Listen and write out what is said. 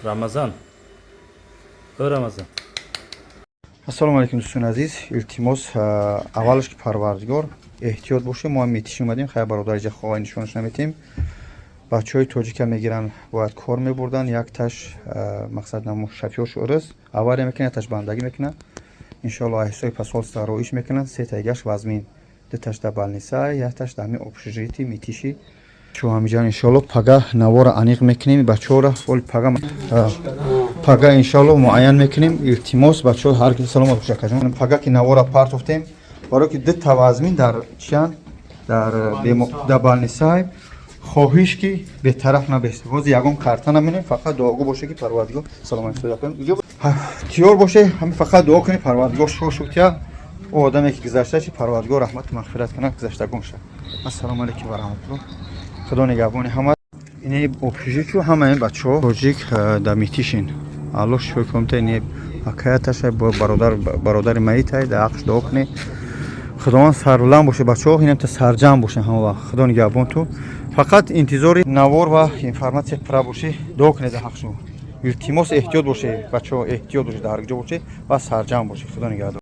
Рамазан, ё Рамазан. Ассалому алайкум, дӯстони азиз. Илтимос, аввалаш ки Парвардигор эҳтиёт бошем. Мо ҳам Мытищи омадем. Хай, бародар, иҷа хоҳа нишонаш наметем. Бачаҳои тоҷика мегиранд, бояд кор мебурданд. Якташ, мақсад, намо шофёрш урус авария мекунад, якташ бандагӣ мекунад. Иншоалло, ҳисоби посольство роиш мекунанд. Сетаигаш вазмин: дуташ дар больница, якташ дар ҳамин общежитии Мытищи. Чо ҳамиҷан, иншоалло, пага навора аниқ мекунем. Бачаҳоро оли пага, пага иншоалло муайян мекунем. Илтимос, бачаҳо, ҳар ки саломат боша, акаҷон. Пага ки навора партофтем, барое ки дута вазмин дар чиян, дар больница. Хоҳиш ки бетараф набест. Ҳозир ягон карта наменем, фақат дуогӯ боше, ки Парвардигор саломатӣ кунем. Тиёр боше, ҳами фақат дуо кунем, Парвардигор шукр. О одаме ки гузашта чи, Парвардигор раҳмату мағфират кунад гузаштагонша. Ассалому алайкум ва раҳматуллоҳ, Худо нигаҳбони ҳама. Ини общежитию ҳама ин бачаҳо тоҷик дар Мытищин. Аллоҳ шифо кунта. Ини акаяташа, бародар, бародари маитай дар ақш. Дуо кунед, Худованд сарбуланд боше. Бачаҳо, инам та сарҷамъ бошен ҳама вақт. Худо нигаҳбон ту. Фақат интизори навор ва информатсия пура бошӣ. Дуо кунед дар ҳақ шумо. Илтимос, эҳтиёт боше, бачаҳо, эҳтиёт бошед, дар ҳар ҷо бошед ва сарҷамъ бошед. Худо нигаҳдор.